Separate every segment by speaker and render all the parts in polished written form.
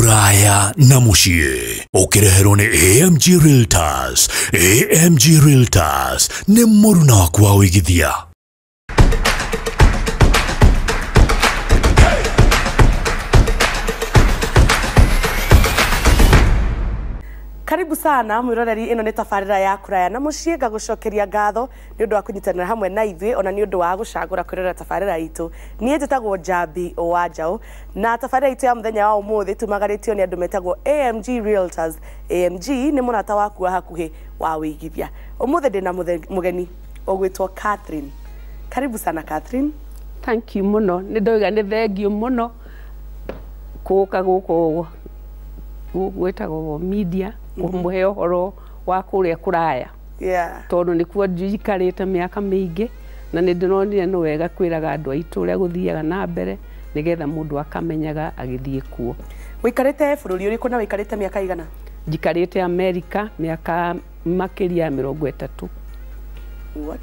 Speaker 1: Kũraya na mũciĩ ũkĩreherwo nĩ AMG Realtors. AMG Realtors nĩ mũruna waku wa ũigithia.
Speaker 2: Karibu sana mwiroreri, ino nĩ tabarĩra ya Kũraya na Mũciĩ. Ngagũcokeria ngatho nĩ ũndũ wa kũnyitanĩra hamwe na ithuĩ, ona nĩ ũndũ wa gũcagũra kwĩrorera tabarĩra itũ. Niĩ njĩtagwo Njambi wa Njaũ, na tabarĩra itũ ya mũthenya wa ũmũthĩ tumagarĩtio nĩ andũ metagwo AMG Realtors. AMG nĩ mũrata waku wa hakuhĩ wa ũigithia. Ũmũthĩ ndĩna mũgeni ũgwĩtwo Catherine. Karibu sana, Catherine.
Speaker 3: Thank you mũno. Nĩ ndoiga nĩ thengiũ mũno kũũka gũkũ gwĩtagwo media kũmũhe ũhoro wa kũrĩa kũraya, tondũ nĩkuo njikarĩte mĩaka mĩingĩ, na nĩ ndĩronire nĩ wega kwĩraga andũ aitũ ũrĩa gũthiaga na mbere, nĩgetha mũndũ akamenyaga agĩthiĩ kuo.
Speaker 2: Wĩikarĩte bũrũri ũrĩkũ na wĩikarĩte mĩaka igana?
Speaker 3: Njikarĩte Amerika mĩaka makĩria ya 30.
Speaker 2: What?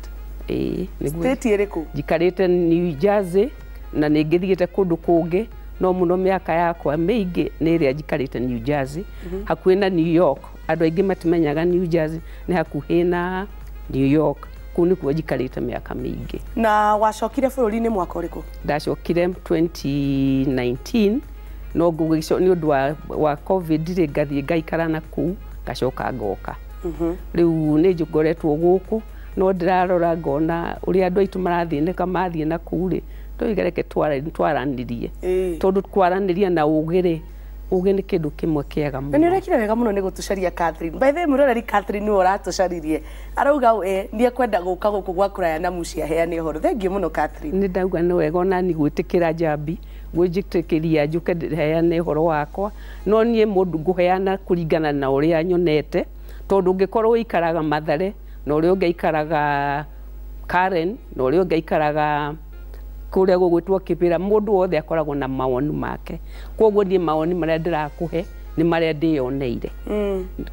Speaker 3: Ĩĩ, nĩguo.
Speaker 2: State ĩrĩkũ?
Speaker 3: Njikarĩte New Jersey, na nĩ ngĩthiĩte kũndũ kũngĩ, no mũno mĩaka yakwa mĩingĩ nĩ ĩrĩa njikarĩte New Jersey, hakuhĩ na New York. Andũ aingĩ matimenyaga New Jersey nĩ hakuhĩ na New York. Kũu nĩkuo njikarĩte mĩaka mĩingĩ.
Speaker 2: Na wacokire bũrũri-inĩ mwaka ũrĩkũ?
Speaker 3: Ndacokire 2019, no nĩ ũndũ wa COVID rĩ, ngathiĩ ngaikara na kũu, ngacoka ngoka. Rĩu nĩ ngoretwo gũkũ, no ndĩrarora ngona ũrĩa andũ aitũ marathĩnĩka mathiĩ na kũu rĩ, ndoiga reke twaranĩrie, tondũ kwaranĩria na ũgĩ rĩ, ũgĩ nĩ kĩndũ kĩmwe kĩega
Speaker 2: Na nĩ
Speaker 3: mũno.
Speaker 2: ũrekire wega mũno nĩ gũtũcaria, Catherine. By the way, mwĩroreri, Catherine nĩwe ũratũcaririe, arauga we nĩ ekwenda gũka gũkũ gwa Kũraya na Mũciĩ aheane ũhoro. Thengiũ mũno, Catherine.
Speaker 3: Nĩ ndauga nĩ wega onani gwĩtĩkĩra Njambi gwĩnjĩtĩkĩria njũke heane ũhoro wakwa, no niĩ mũndũ ngũheana kũringana na ũrĩa nyonete, tondũ ũngĩkorwo ũikaraga Mathare na ũrĩa ũngĩ aikaraga Karen na ũrĩa ũngĩ aikaraga kũrĩa gũgwĩtwo Kĩbĩra, mũndũ wothe akoragwo na mawoni make. Koguo niĩ mawoni marĩa ndĩrakũhe nĩ marĩa ndĩyoneire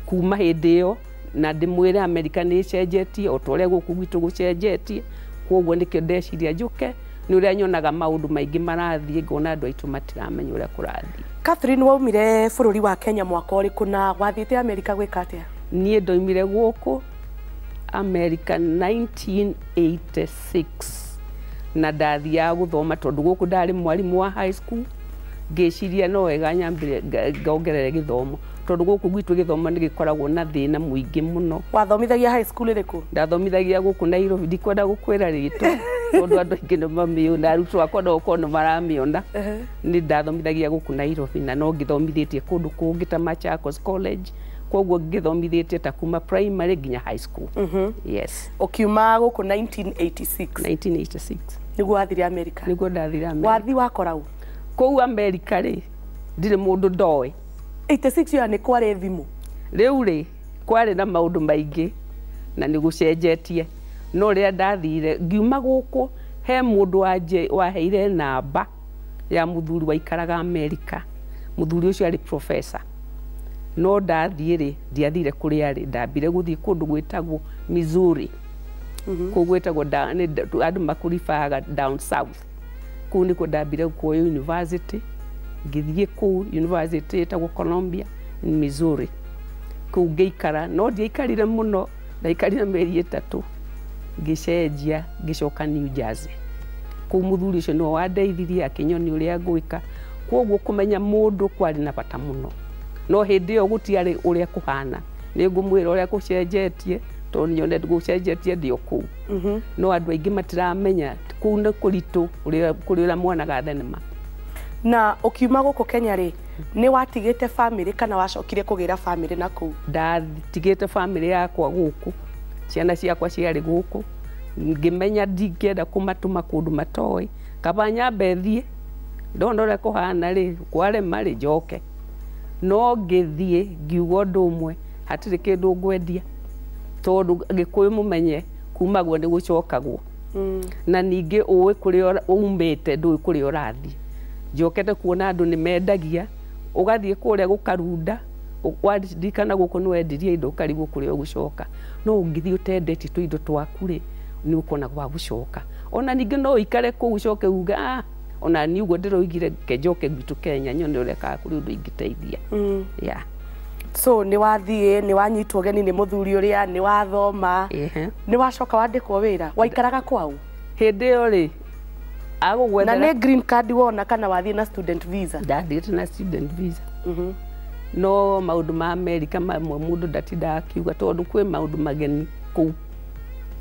Speaker 3: kuma hĩndĩ ĩyo, na ndĩmwĩre Amerika nĩ ĩcenjetie o ta ũrĩa gũkũ gwitũ gũcenjetie. Koguo nĩkĩo ndeciria njũke, nĩ ũrĩa nyonaga maũndũ maingĩ marathiĩ, ngona andũ aitũ matiramenya ũrĩa kũrathiĩ.
Speaker 2: Catherine, waumire bũrũri wa Kenya mwaka ũrĩkũ na wathiĩte Amerika gwĩka atĩa?
Speaker 3: Niĩ ndoimire gũkũ Amerika 1986, na ndathiaga gũthoma, tondũ gũkũ ndarĩ mwarimũ wa high school. Ngĩciria no wega nyambire ngongerere gĩthomo, tondũ gũkũ gwitũ gĩthomo nĩ gĩkoragwo na thĩna mũingĩ mũno.
Speaker 2: Wathomithagia high school ĩrĩkũ?
Speaker 3: Ndathomithagia gũkũ Nairobi. Ndikwenda gũkwĩra rĩtwa tondũ andũ aingĩ nĩ mamĩũĩ, na arutwo akwa no gũkorwo nĩ maramĩona. Nĩ ndathomithagia gũkũ Nairobi, na no ngĩthomithĩtie kũndũ kũngĩ ta Machakos College. Koguo ngĩthomithĩtie ta kuma primary nginya high school, yes.
Speaker 2: Ũkiuma gũkũ 1986?
Speaker 3: 1986.
Speaker 2: Nĩguo wathire Amerika?
Speaker 3: Nĩguo ndathire Amerika.
Speaker 2: Wathi wakora ũ?
Speaker 3: Kũu Amerika rĩ, ndirĩ mũndũ ndoĩ.
Speaker 2: 86 yo nĩ kwarĩ thimũ?
Speaker 3: Rĩu rĩ, kwarĩ na maũndũ maingĩ na nĩ gũcenjetie, no rĩrĩa ndathire, ngiuma gũkũ, he mũndũ waheire namba ya mũthuri waikaraga Amerika. Mũthuri ũcio arĩ professor. No ndathiĩ rĩ, ndiathire kũrĩa arĩ, ndambire gũthiĩ kũndũ gwĩtagwo Missouri. Kũu gwĩtagwo andũ makũribaga down south. Kũu nĩkuo ndambire kuoya university. Ngĩthiĩ kũu university ĩtagwo Columbia in Missouri. Kũu ngĩikara, no ndiaikarire mũno, ndaikarire mĩeri 3, ngĩcenjia, ngĩcoka New Jersey. Kũu mũthuri ũcio nĩwe wandeithirie, akĩnyonia ũrĩa ngwĩka. Koguo kũmenya mũndũ kwarĩ na bata mũno, no hĩndĩ ĩyo gũtiarĩ ũrĩa kũhana. Nĩ ngũmwĩra ũrĩa gũcenjetie, tondũ nyonete gũcenjetie ndĩ o kũu, no andũ aingĩ matiramenya kũu nĩ kũritũ ũrĩa kũrĩ ũrĩa monaga thenema.
Speaker 2: Na ũkiuma gũkũ Kenya rĩ, nĩ watigĩte famĩlĩ kana wacokire kũgĩra famĩlĩ na kũu?
Speaker 3: Ndatigĩte famĩlĩ yakwa gũkũ, ciana ciakwa ciarĩ gũkũ. Ngĩmenya ndingĩenda kũmatũma kũndũ matoĩ, kaba nyambe thiĩ, ndona ũrĩa kũhana rĩ, kwarema rĩ, njoke. No ngĩthiĩ ngiuga ũndũ ũmwe, hatirĩ kĩndũ ngwendia, tondũ Gĩkũyũ mũmenye kumagwo nĩ gũcokagwo, na ningĩ ũĩ kũrĩa umĩte, ndũĩ kũrĩa ũrathiĩ. Njokete kuona andũ nĩ mendagia, ũgathiĩ kũrĩa gũkarunda, waririkana gũkũ nĩ wendirie indo, ũkarigwo kũrĩa ũgũcoka. No ũngĩthiĩ ũtendetie tũindo twaku rĩ, nĩ ũkuona gwa gũcoka. Ona ningĩ no ũikare kũu ũcoke uge, "Ah, Ona niĩ ũguo ndĩroigire kenjoke gwitũ Kenya nyone ũrĩa kana kũrĩ ũndũ ingĩteithia. Yeah.
Speaker 2: So nĩ wathiĩ, nĩ wanyitwo geni nĩ mũthuri ũrĩa, nĩ wathoma, nĩ wacoka wandĩkwo wĩra, waikaraga kwau
Speaker 3: hĩndĩ ĩyo rĩ
Speaker 2: na
Speaker 3: agũgwethera
Speaker 2: nĩ green card wona kana wathiĩ na student visa?
Speaker 3: Ndathiĩte na student visa. No maũndũ ma Amerika mamwe mũndũ ndatindaga akiuga tondũ kwĩ maũndũ mageni kũu.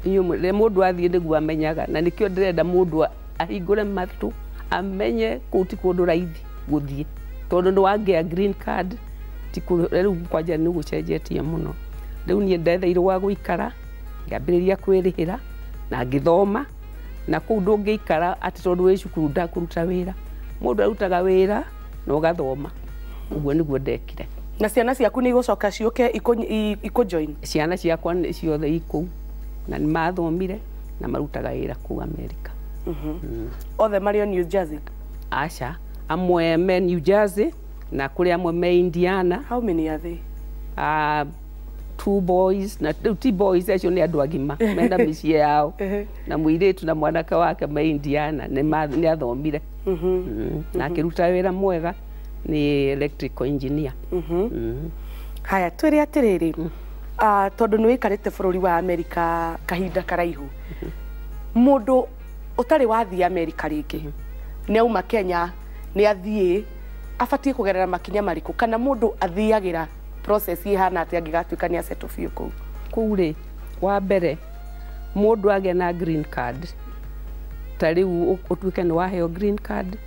Speaker 3: Inyuĩ rĩrĩa mũndũ athiĩ nĩguo amenyaga, na nĩkĩo ndĩrenda mũndũ ahingũre matũ amenye kũu ti kũndũ raithi gũthiĩ, tondũ nĩ wangĩa green card ti rĩu kwanja nĩ gũcenjetie mũno. Rĩu niĩ ndetheirwo gwa gũikara, ngĩambĩrĩria kwĩrĩhĩra na ngĩthoma, na kũu ndũngĩikara atĩ tondũ wĩ cukuru ndakũruta wĩra. Mũndũ arutaga wĩra na ũgathoma. Ũguo nĩguo ndekire.
Speaker 2: Na ciana ciaku nĩ igũcoka ciũke ikũ join?
Speaker 3: Ciana ciakwa nĩ ciothe ikũu na nĩ mathomire na marutaga wĩra kũu Amerika.
Speaker 2: Othe marĩ o New Jersey?
Speaker 3: Aca, amwe me New Jersey na kũrĩ amwe me Indiana.
Speaker 2: How many are they?
Speaker 3: Two boys, na rĩu ti boys, acio nĩ andũ agima mena mĩciĩ yao, na mũirĩtu na mwanake wake me Indiana nĩ athomire. Na akĩruta wĩra mwega, nĩ electrical engineer.
Speaker 2: Haya, twĩre atĩrĩrĩ, tondũ nĩ wĩikarĩte bũrũri wa Amerika kahinda karaihu, mũndũ ũtarĩ wathiĩ Amerika rĩngĩ, nĩ auma Kenya nĩ athiĩ, abatiĩ kũgerera makinya marĩkũ, kana mũndũ athiagĩra process ĩhana atĩa angĩgatuĩka nĩ asettle biũ kũu?
Speaker 3: Kũu rĩ, wa mbere mũndũ agĩa na green card, ta rĩu ũtuĩke nĩ waheo green card,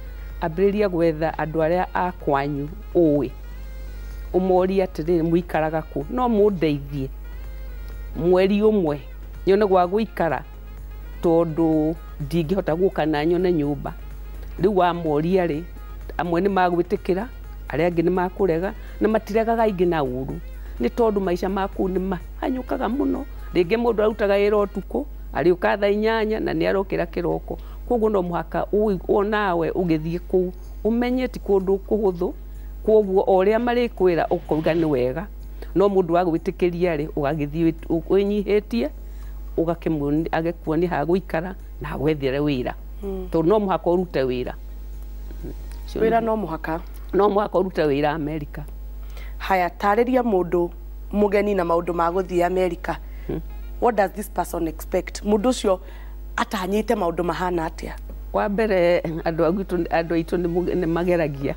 Speaker 3: ambĩrĩria gwetha andũ arĩa a kwanyu ũĩ, ũmorie atĩrĩrĩ, mũikaraga kũ, no mũndeithie mweri ũmwe nyone gwa gũikara tondũ ndingĩhota gũka na nyone nyũmba. Rĩu wamoria rĩ, amwe nĩ magwĩtĩkĩra, arĩa angĩ nĩ makũrega, na matiregaga aingĩ na ũru, nĩ tondũ maica ma kũu nĩ mahanyũkaga mũno. Rĩngĩ mũndũ arutaga wĩra ũtukũ, arĩũka thaa 8 na nĩ arokĩra kĩroko. Koguo no mũhaka onawe ũgĩthiĩ kũu ũmenye ti kũndũ kũhũthũ. Koguo o ũrĩa marĩkwĩra ũkauga nĩ wega, no mũndũ wa gwĩtĩkĩria rĩ, ũgagĩthiĩ wĩnyihĩtie, agĩkuonia ha gũikara na agwethere wĩra, tondũ no mũhaka ũrute wĩra.
Speaker 2: Wĩra no mũhaka?
Speaker 3: No mũhaka ũrute wĩra Amerika.
Speaker 2: Haya, tarĩria mũndũ mũgeni na maũndũ ma gũthiĩ Amerika. What does this person expect? Mũndũ ũcio atanyĩte maũndũ mahana atĩa?
Speaker 3: Wa mbere, andũ a gwitũ, andũ aitũ nĩ mageragia,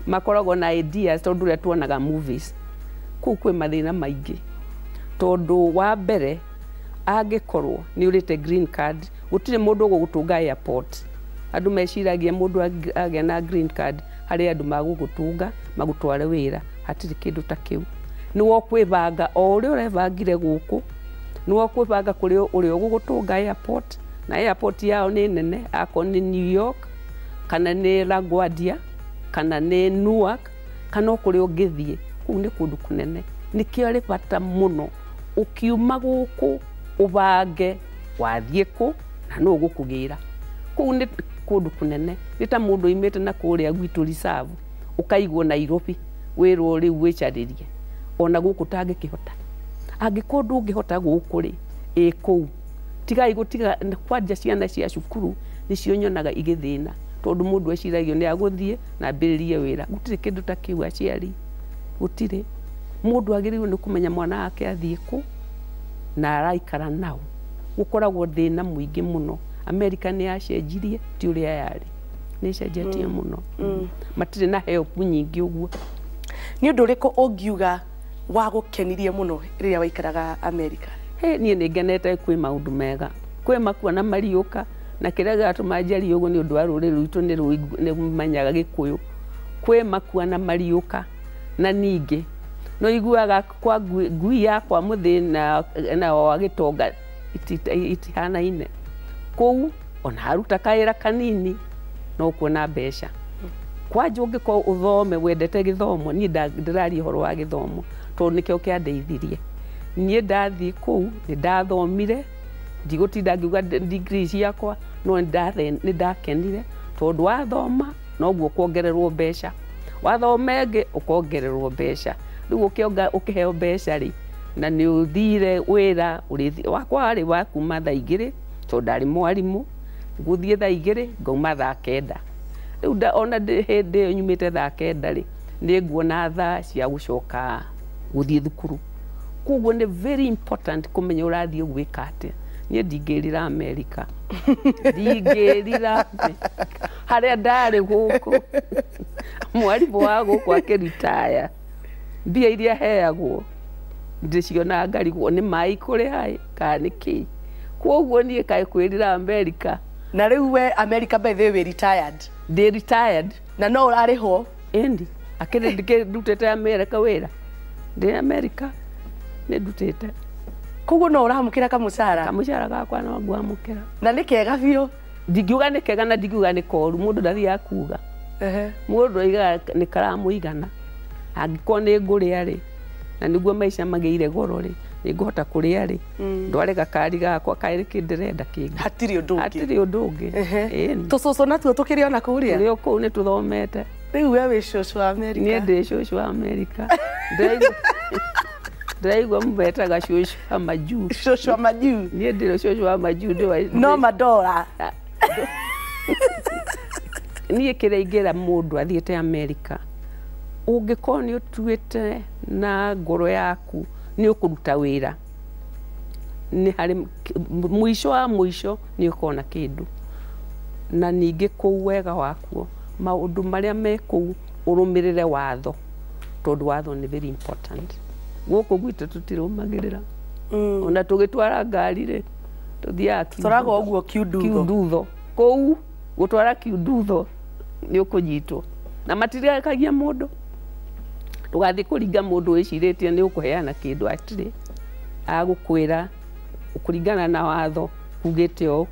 Speaker 3: makoragwo na ideas tondũ ũrĩa tuonaga movies. Kũu kwĩ mathĩna maingĩ, tondũ wa mbere angĩkorwo nĩ ũrĩte green card, gũtirĩ mũndũ ũgũgũtũnga airport. Andũ meciragia mũndũ agĩa na green card harĩ andũ magũgũtũnga magũtware wĩra. Hatirĩ kĩndũ ta kĩu. Nĩ wokwĩbanga o ũrĩa ũrebangire gũkũ, nĩ wokwĩbanga kũrĩ ũrĩa ũgũgũtũnga airport, na airport yao nĩ nene, akorwo nĩ New York kana nĩ LaGuardia kana nĩ Newark kana o kũrĩa ũngĩthiĩ. Kũu nĩ kũndũ kũnene, nĩkĩo arĩ bata mũno ũkiuma gũkũ ũbange wathiĩ kũ na nũ ũgũkũgĩra. Kũu nĩ kũndũ kũnene, nĩ ta mũndũ oimĩte na kũrĩa gwitũ reserve ũkaigwo Nairobi, wĩrwo rĩu wĩcarĩrie ona gũkũ tangĩkĩhota. Angĩkorwo ndũngĩhota gũkũ rĩ, ĩ kũu tigai gũtiga kwanja. Ciana cia cukuru nĩcio nyonaga igĩthĩna, tondũ mũndũ eciragio nĩ agũthiĩ na ambĩrĩrie wĩra. Gũtirĩ kĩndũ ta kĩu, aciari, gũtirĩ. Mũndũ agĩrĩirwo nĩ kũmenya mwana wake athiĩ kũ na araikara nao. Gũkoragwo thĩna mũingĩ mũno. Amerika nĩ yacenjirie, ti ũrĩa yarĩ, nĩ ĩcenjetie mũno, matirĩ na help nyingĩ ũguo.
Speaker 2: Nĩ ũndũ ũrĩkũ ũngiuga wagũkenirie mũno rĩrĩa waikaraga Amerika?
Speaker 3: He, niĩ nĩ ngenete. Kwĩ maũndũ mega, kwĩ makua na mariũka, na kĩrĩa gĩratũma njarie ũguo nĩ ũndũ wa rũrĩrĩ rwitũ nĩ rũmenyaga Gĩkũyũ. Kwĩ makua na mariũka, na ningĩ no iguaga kwa ngui yakwa mũthĩ na wa gĩtonga itihanaine. Kũu ona aruta kawĩra kanini no kuona mbeca. Kwanja ũngĩkorwo ũthome, wendete gĩthomo, niĩ ndĩraria ũhoro wa gĩthomo tondũ nĩkĩo kĩandeithirie niĩ. Ndathiĩ kũu nĩ ndathomire, ndigũtinda ngiuga degree ciakwa, no nĩ ndakenire tondũ wathoma noguo kuongererwo mbeca, wathoma ĩngĩ ũkongererwo mbeca. Rĩu ũkĩonga ũkĩheo mbeca rĩ, na nĩ ũthire wĩra ũrĩthi wakwa warĩ wa kuma thaa 2 tondũ ndarĩ mwarimũ. Ngũthiĩ thaa 2 ngauma thaa 9. Rĩu ona hĩndĩ ĩyo nyumĩte thaa 9 rĩ, nĩ nguona thaa cia gũcoka gũthiĩ thukuru. Koguo nĩ very important kũmenya ũrathiĩ gwĩka atĩa. Niĩ ndingĩrira America, ndingĩrira harĩa ndarĩ gũkũ. Mwarimũ wa gũkũ akĩritaya, mbia iria heagwo ndĩcionaga ngarigwo nĩ maĩ kũrĩha kana nĩ kĩ. Koguo niĩ kaĩ kwĩrira America.
Speaker 2: Na rĩu we America, by the way, retired?
Speaker 3: Ndĩ retired.
Speaker 2: Na no ũrarĩhwo?
Speaker 3: Ĩndi akĩrĩ ndutĩte America wĩra, ndĩ America nĩ ndutĩte.
Speaker 2: Koguo no ũramũkĩra kamũcara?
Speaker 3: Kamũcara gakwa no ngwamũkĩra.
Speaker 2: Na nĩ kega biũ?
Speaker 3: Ndingiuga nĩ kega na ndingiuga nĩ koru, mũndũ ndathiaga kuga. Mũndũ aigaga nĩ karamũigana, angĩkorwo nĩ ngũrĩa rĩ, na nĩguo maica magĩire goro rĩ, nĩ ngũhota kũrĩa rĩ, ndware gakari gakwa kaĩ kĩ ndĩrenda kĩngĩ?
Speaker 2: Hatirĩ ũndũ ũngĩ.
Speaker 3: Hatirĩ ũndũ ũngĩ. Ĩni.
Speaker 2: Tũcũcũ natuo tũkĩrĩ ona kũrĩa?
Speaker 3: Tũrĩ o kũu, nĩ tũthomete.
Speaker 2: Rĩu we wĩ cũcũ wa America?
Speaker 3: Niĩ ndĩ cũcũ wa America. Ndĩraigua mũmetaga cũcũ wa majuu.
Speaker 2: Cũcũ wa majuu.
Speaker 3: Niĩ ndĩ cũcũ wa majuu.
Speaker 2: No madora.
Speaker 3: Niĩ kĩrĩa ingĩra mũndũ athiĩte America, ũngĩkorwo nĩ ũtuĩte na ngoro yaku nĩ ũkũruta wĩra, nĩ harĩ mũico wa mũico nĩ ũkona kĩndũ. Na ningĩ kũu wega wakuo, maũndũ marĩa me kũu ũrũmĩrĩre watho, tondũ watho nĩ very important. Gũkũ gwitũ tũtirũmagĩrĩra. Ona tũgĩtwara ngari rĩ, tũthiaga
Speaker 2: Tũtwaraga ũguo kiundutho.
Speaker 3: Kiundutho. Kũu gũtwara kiundutho nĩ ũkũnyitwo na matirekagia mũndũ. Ndũgathiĩ kũringa mũndũ wĩcirĩtie nĩ ũkũheana kĩndũ, atirĩ agũkwĩra kũringana na watho ugĩte ũũ,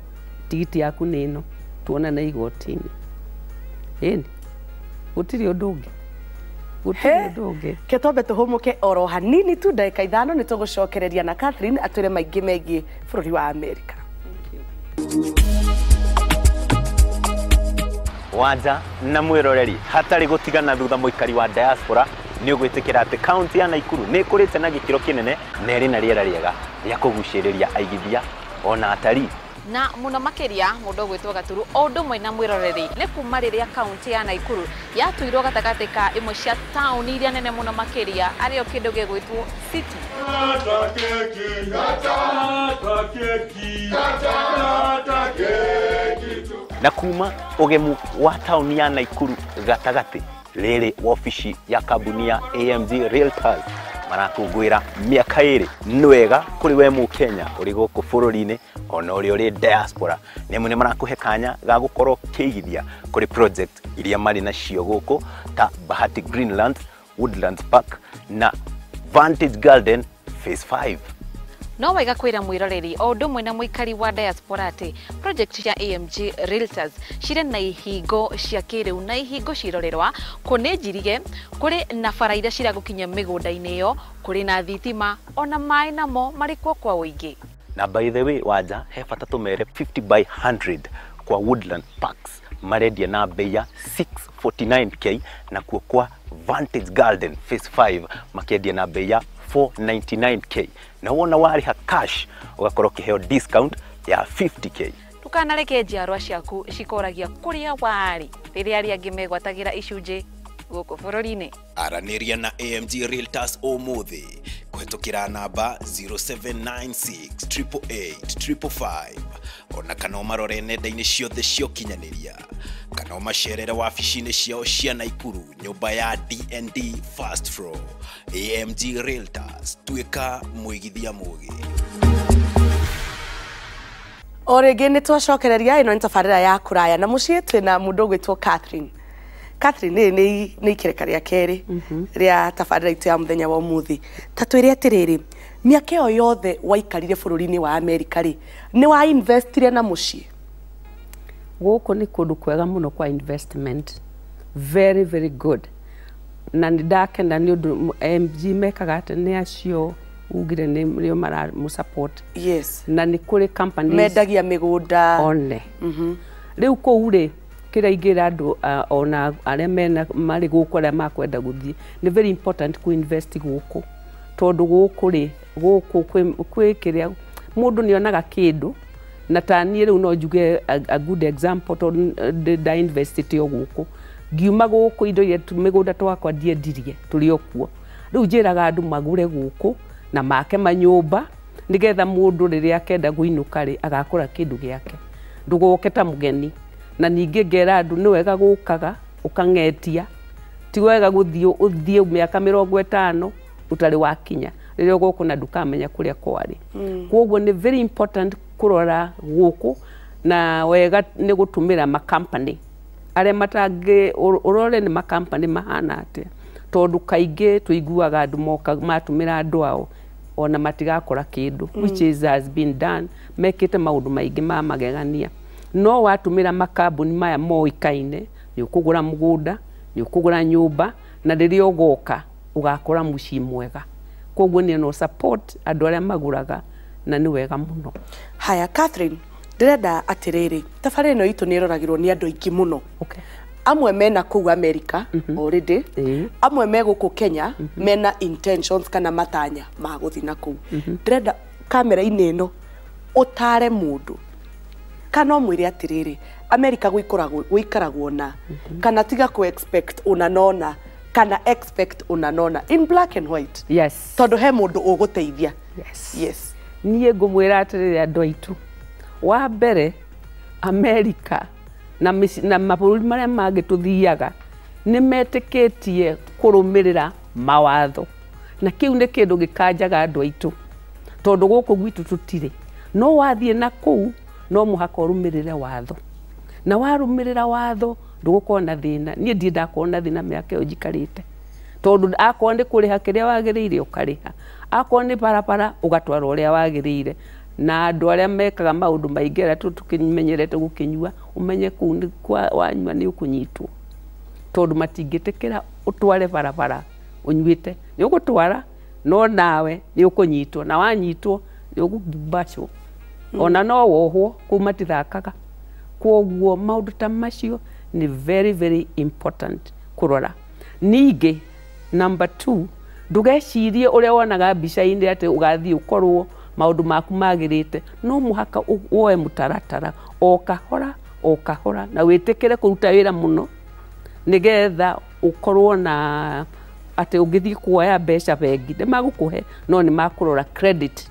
Speaker 3: tigiti yaku nĩ ĩno, tuonane igoti-inĩ. Ĩni gũtirĩ ũndũ ũngĩ, gũtirĩ ũndũ ũngĩ.
Speaker 2: Ke twambe tũhũmũke oro hanini tu ndagĩka 5, nĩ tũgũcokereria na Catherine atwĩre maingĩ megiĩ bũrũri wa Amerika.
Speaker 4: Wanja na mwiroreri, hatarĩ gũtigana thutha, mũikari wa diaspora nĩ ũgwĩtĩkĩra atĩ kaunti ya Naikuru nĩ ĩkũrĩte na gĩkĩro kĩnene na ĩrĩ na rĩera rĩega rĩa kũgucĩrĩria aigithia ona atarii.
Speaker 5: Na muno makiria mundu ugwitwo Gaturu o undu umwe na mwiroreri, ni kuma riria kaunti ya Naikuru yatuirwo gatagati ka imwe cia tauni iria nene muno makiria, ario kindu gigwitwo city.
Speaker 4: Na kuma ũgemu wa tauni ya Naikuru gatagatĩ, rĩrĩ wabici ya kambuni ya AMG Realtors marakũngũĩra mĩaka 2. Nĩ wega kũrĩ we mũkenya ũrĩ gũkũ bũrũri-inĩ ona ũrĩa ũrĩ diaspora, nĩ marakũhe kanya ga gũkorwo ũkĩigithia kũrĩ project iria marĩ nacio gũkũ ta Bahati Greenlands, Woodlands Park na Vantage Garden Phase 5.
Speaker 5: No wega kwira mwiroreri o undu umwe na muikari wa diaspora ati project cia AMG Realtors cirĩ na ihingo cia kĩrĩu na ihingo cirorerwa kũ nĩ njirige, kũrĩ na bara iria ciragũkinya mĩgũnda-inĩ ĩyo, kũrĩ na thitima ona maĩ namo marĩ kuo kwa ũingĩ.
Speaker 4: Na by the way, Wanja, he bata tũmere 50 by 100 kwa Woodland Parks marendia na bei ya 649K, na kuo kwa Vantage Garden Phase 5 makendia na bei ya 499K, na wona warĩha cash ũgakorwo ũkĩheo discount ya 50K.
Speaker 5: Ndũkanareke njiarwa ciaku cikoragia kũrĩa warĩ rĩrĩa arĩa angĩ megwatagĩra icunjĩ gũkũ bũrũri-inĩ.
Speaker 6: Aranĩria na AMG Realtors ũmũthĩ kũhetũkĩra namba 0796 888 555, ona kana ũmarore nenda-inĩ ciothe cia ũkinyanĩria, kana ũmacerere wabici-inĩ ciao cia Naikuru, nyũmba ya D&D first floor. AMG Realtors, tuĩka mũigithia mũgĩ.
Speaker 2: O rĩngĩ nĩ twacokereria, ĩno nĩ tabarĩra ya kũraya na mũciĩ, twĩna mũndũ ũgwĩtwo Catherine. Catherine, rĩrĩ nĩ ikereka rĩa kerĩ rĩa tabarĩra itũ ya mũthenya wa ũmũthĩ. Ta twĩre atĩrĩrĩ, mĩaka ĩyo yothe waikarire bũrũri-inĩ wa Amerika rĩ, nĩ wa investire na mũciĩ?
Speaker 3: Gũkũ nĩ kũndũ kwega mũno kwa investment, very very good, na nĩ ndakena nĩ ũndũ MG mekaga atĩ nĩ acio ugire nĩo maramũ support. Na nĩ kũrĩ companies
Speaker 2: mendagia mĩgũnda.
Speaker 3: One rĩu kũu rĩ, kĩrĩa ingĩra andũ, ona arĩa mena marĩ gũkũ, arĩa makwenda gũthiĩ, nĩ very important ku invest gũkũ, tondũ gũkũ rĩ, gũkũ kwĩ kĩrĩa mũndũ nĩ onaga kĩndũ Na ta niĩ rĩu no njuge a good example, tondũ nda investite o gũkũ, ngiuma gũkũ indo iria mĩgũnda twakwa ndiendirie, tũrĩ o kuo rĩu. Njĩraga andũ magũre gũkũ na make manyũmba, nĩgetha mũndũ rĩrĩa akenda kũinũka rĩ, agakora kĩndũ gĩake, ndũgoke ta mũgeni. Na ningĩ ngera andũ nĩ wega gũkaga ũkang'etia, ti wega gũthiĩ ũthiĩ mĩaka 50 ũtarĩ wakinya, rĩrĩa ũgoka na ndũkamenya kũrĩa kwarĩ. Koguo nĩ very important kũrora gũkũ, na wega nĩ gũtũmĩra makampani arĩa matangĩ ũrore nĩ makampani mahana atĩa, tondũ kaingĩ tũiguaga andũ moka matũmĩra andũ ao ona matigakora kĩndũ, which is has been done, mekĩte maũndũ maingĩ ma magegania. No watũmĩra makambuni maya moĩkaine, nĩ ũkũgũra mũgũnda, nĩ ũkũgũra nyũmba, na rĩrĩa ũgoka ũgakora mũciĩ mwega. Koguo niĩ no support andũ arĩa magũraga, na nĩ wega mũno.
Speaker 2: Haya, Catherine, ndĩrenda atĩrĩrĩ, tabarĩra ĩno itũ nĩ ĩroragĩrwo nĩ andũ aingĩ mũno. Amwe mena kũu America already, amwe me gũkũ Kenya mena intentions kana matanya ma gũthiĩ na kũu. Ndĩrenda kamera-inĩ ĩno ũtare mũndũ kana ũmwĩre atĩrĩrĩ, America gũikaragwo gũikaragwo na kana tiga kũ expect ũna nona kana expect ũna nona, in black and white, tondũ he mũndũ ũgũteithia. Yes.
Speaker 3: Niĩ ngũmwĩra atĩrĩrĩ, andũ aitũ, wa mbere, Amerika na na mabũrũri marĩa mangĩ tũthiaga nĩ metĩkĩtie kũrũmĩrĩra mawatho, na kĩu nĩ kĩndũ gĩkanjaga andũ aitũ, tondũ gũkũ gwitũ tũtirĩ. No wathiĩ na kũu no mũhaka ũrũmĩrĩre watho, na warũmĩrĩra watho ndũgũkorwo na thĩna. Niĩ ndirĩ ndakorwo na thĩna mĩaka ĩyo njikarĩte, tondũ akorwo nĩ kũrĩha kĩrĩa wagĩrĩire ũkarĩha, akorwo nĩ barabara ũgatwara ũrĩa wagĩrĩire. Na andũ arĩa mekaga maũndũ maingĩ, arĩa tũkĩmenyerete gũkĩnyua, ũmenye kũu nĩ wanyua nĩ ũkũnyitwo, tondũ matingĩtĩkĩra ũtware barabara ũnyuĩte. Nĩ ũgũtwara, no nawe nĩ ũkũnyitwo, na wanyitwo nĩ ũgũmbacwo, ona no wohwo. Kũu matithakaga. Koguo maũndũ ta macio nĩ very very important kũrora. Ningĩ number two, ndũgecirie ũrĩa wonaga mbica-inĩ atĩ ũgathiĩ ũkorwo maũndũ maku magĩrĩte. No mũhaka woe mũtaratara o kahora o kahora, na wĩtĩkĩre kũruta wĩra mũno, nĩgetha ũkorwo na atĩ ũngĩthiĩ kuoya mbeca bengi nĩ magũkũhe, no nĩ makũrora credit.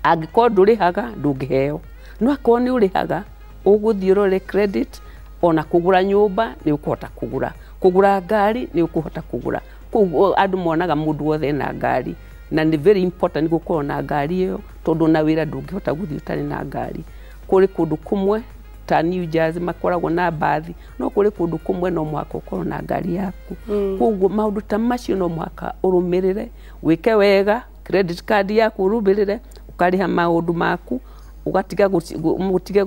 Speaker 3: Angĩkorwo ndũrĩhaga, ndũngĩheo, no akorwo nĩ ũrĩhaga, ũgũthiĩ ũrore credit. Ona kũgũra nyũmba nĩ ũkũhota kũgũra, kũgũra ngari nĩ ũkũhota kũgũra. Koguo andũ monaga mũndũ wothe ena ngari, na nĩ very important gũkorwo na ngari ĩyo, tondũ na wĩra ndũngĩhota gũthiĩ ũtarĩ na ngari. Kũrĩ kũndũ kũmwe ta New Jersey makoragwo na mbathi, no kũrĩ kũndũ kũmwe no mũhaka ũkorwo na ngari yaku. Koguo maũndũ ta macio no mũhaka ũrũmĩrĩre, wĩke wega credit card yaku, ũrũmĩrĩre, ũkarĩha maũndũ maku, ũgatiga mũtige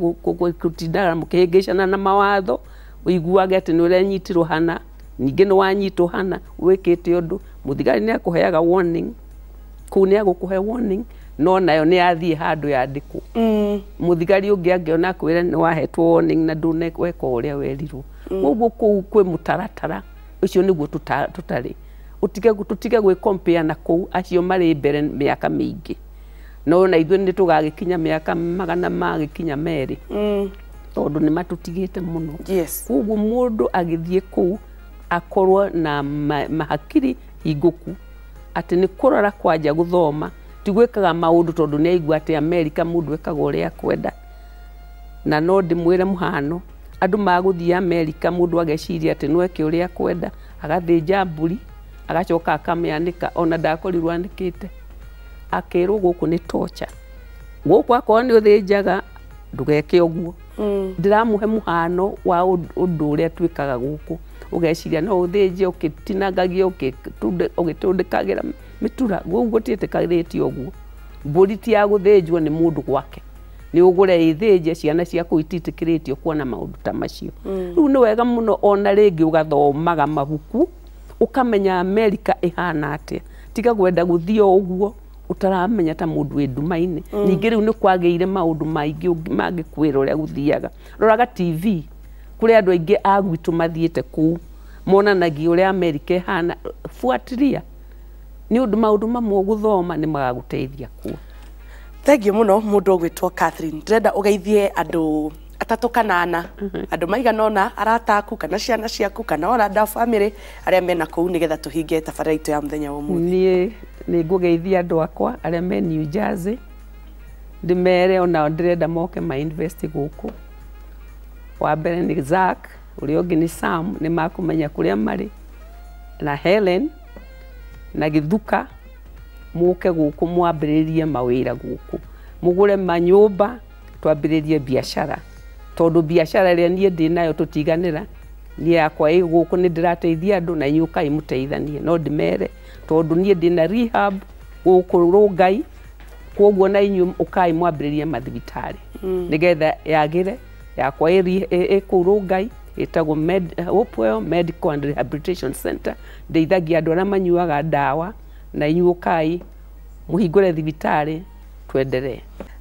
Speaker 3: gũtindaga mũkĩhĩngĩcana na mawatho, ũiguage atĩ nĩ ũrenyitirwo hana, ningĩ nĩ wanyitwo hana wĩkĩte ũndũ. Mũthigari nĩ akũheaga warning kũu, nĩ agũkũhe warning, no nayo nĩ yathiĩ handũ yandĩkwo. Mũthigari ũngĩ angĩona akwĩre nĩ wahetwo warning na ndũneweka ũrĩa werirwo. Koguo kũu kwĩ mũtaratara ũcio nĩguo tũtarĩ. Ũtige tũtige gwĩ compare na kũu, acio marĩ mbere mĩaka mĩingĩ, no na ithuĩ nĩ tũgagĩkinya mĩaka magana magĩkinya merĩ, tondũ nĩ matũtigĩte mũno. Koguo mũndũ agĩthiĩ kũu akorwo na mahakiri hingũku, atĩ nĩ kũrora kwanja gũthoma, ti gwĩkaga maũndũ tondũ nĩ aigua atĩ Amerika mũndũ ekaga ũrĩa akwenda. Na no ndĩmwĩre mũhano, andũ magũthiĩ Amerika, mũndũ ageciria atĩ no eke ũrĩa akwenda, agathĩnja mbũri, agacoka akamĩanĩka. Ona ndakorirwo anĩkĩte, akĩrwo gũkũ nĩ torture, gũkũ akorwo nĩ ũthĩnjaga ndũgeke ũguo. Ndĩramũhe mũhano wa ũndũ ũrĩa twĩkaga gũkũ, ũgeciria no ũthĩnje ũgĩtinangagia, ũgĩtũndĩkagĩra mĩtura. Gũkũ gũtiĩtĩkĩrĩtio ũguo. Mbũri ti ya gũthĩnjwo nĩ mũndũ gwake, nĩ ũgũre ĩthĩnje. Ciana ciaku itiĩtĩkĩrĩtio kuona maũndũ ta macio. Rĩu nĩ wega mũno ona rĩngĩ ũgathomaga mabuku, ũkamenya Amerika ĩhana atĩa, tiga gwenda gũthiĩ o ũguo ũtaramenya ta mũndũ wĩ nduma-inĩ. Ningĩ rĩu nĩ kwagĩire maũndũ maingĩ mangĩkwĩra ũrĩa gũthiaga. Roraga TV, kũrĩ andũ aingĩ a gwitũ mathiĩte kũu, monanagia ũrĩa Amerika ĩhana. Buatiria, nĩ ũndũ maũndũ mamwe ũgũthoma nĩ magagũteithia kuo.
Speaker 2: Thengiũ mũno mũndũ ũgwĩtwo Catherine. Ndĩrenda ũgeithie andũ atatũ kana ana, andũ maigana ũna, arata aku kana ciana ciaku kana ona andũ a bamĩrĩ arĩa mena kũu, nĩgetha tũhinge tabarĩra itũ ya mũthenya wa ũmũthĩ.
Speaker 3: Niĩ nĩ ngũgeithia andũ akwa arĩa me New Jersey, ndĩmere onao ndĩrenda moke ma invest gũkũ. Wa mbere nĩ Zack, ũrĩa ũngĩ nĩ Sam, nĩ makũmenya kũrĩa marĩ, na Helen na Gĩthuka, mũke gũkũ mwambĩrĩrie mawĩra gũkũ, mũgũre manyũmba, twambĩrĩrie biacara, tondũ biacara ĩrĩa niĩ ndĩ nayo tũtiganĩra, niĩ yakwa ĩ gũkũ nĩ ndĩrateithia andũ na inyuĩ ũkai mũteithanie. No ndĩmere tondũ niĩ ndĩna rehab gũkũ Rũngai, koguo na inyuĩ ũkai mwambĩrĩrie mathibitarĩ nĩgetha yagĩre. Yakwa ĩ kũu Rũngai, ĩtagwo Hopewell Medical and Rehabilitation Center, ndeithagia andũ arĩa manyuaga ndawa, na inyuĩ ũkai mũhingũre thibitarĩ twenderee.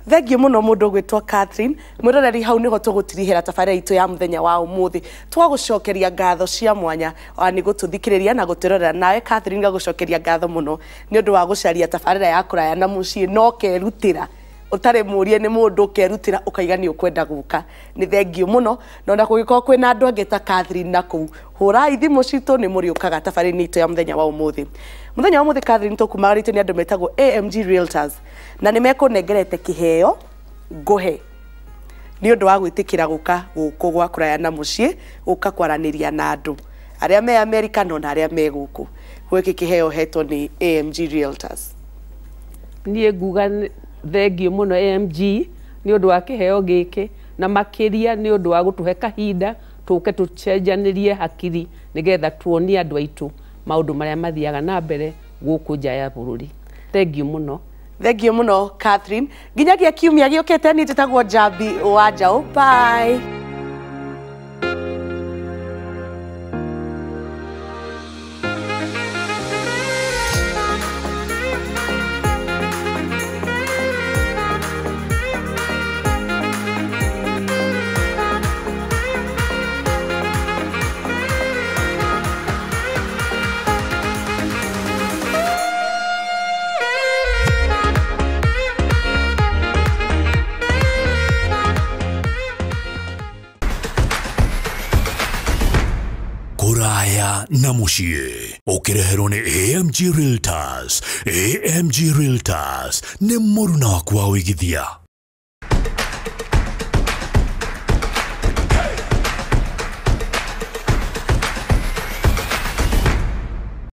Speaker 2: Thengiũ mũno mũndũ ũgwĩtwo Catherine. Mwĩroreri, hau nĩho tũgũtirihĩra tabarĩra itũ ya mũthenya wa ũmũthĩ. Twagũcokeria ngatho cia mwanya nĩ gũtũthikĩrĩria na gũtwĩrorera. Nawe Catherine, ngagũcokeria ngatho mũno nĩ ũndũ wa gũcaria tabarĩra ya kũraya na mũciĩ, no ũkerutĩra ũtarĩ mũrie nĩ mũndũ, ũkerutĩra ũkaiga nĩ ũkwenda gũka. Nĩ thengiũ mũno, na ona kũngĩkorwo kwĩna andũ angĩ ta Catherine na kũu, hũrai thimũ citũ nĩ mũrĩũkaga tabarĩra-inĩ itũ ya mũthenya wa ũmũthĩ. Mũthenya wa ũmũthĩ, Catherine, tũkumagarĩtio nĩ andũ metagwo AMG Realtors, na nĩ mekũnengerete kĩheo ngũhe nĩ ũndũ wa gwĩtĩkĩra gũka gũkũ gwa kũraya na mũciĩ, gũka kwaranĩria na andũ arĩa me Amerika no na arĩa me gũkũ. Gwĩkĩ kĩheo hetwo nĩ AMG Realtors.
Speaker 3: Niĩ nguga thengiũ mũno AMG nĩ ũndũ wa kĩheo gĩkĩ, na makĩria nĩ ũndũ wa gũtũhe kahinda tũke tũcenjanĩrie hakiri nĩgetha tuonie andũ aitũ maũndũ marĩa mathiaga na mbere gũkũ nja ya bũrũri. Thengiũ mũno.
Speaker 2: Thengiũ mũno Catherine. Nginyagia kiumia gĩũkĩte, niĩ njĩtagwo Njambi wa Njaũ. Bye.
Speaker 1: Kũraya na mũciĩ ũkĩreherwo nĩ AMG Realtors. AMG Realtors nĩ mũruna waku wa ũigithia.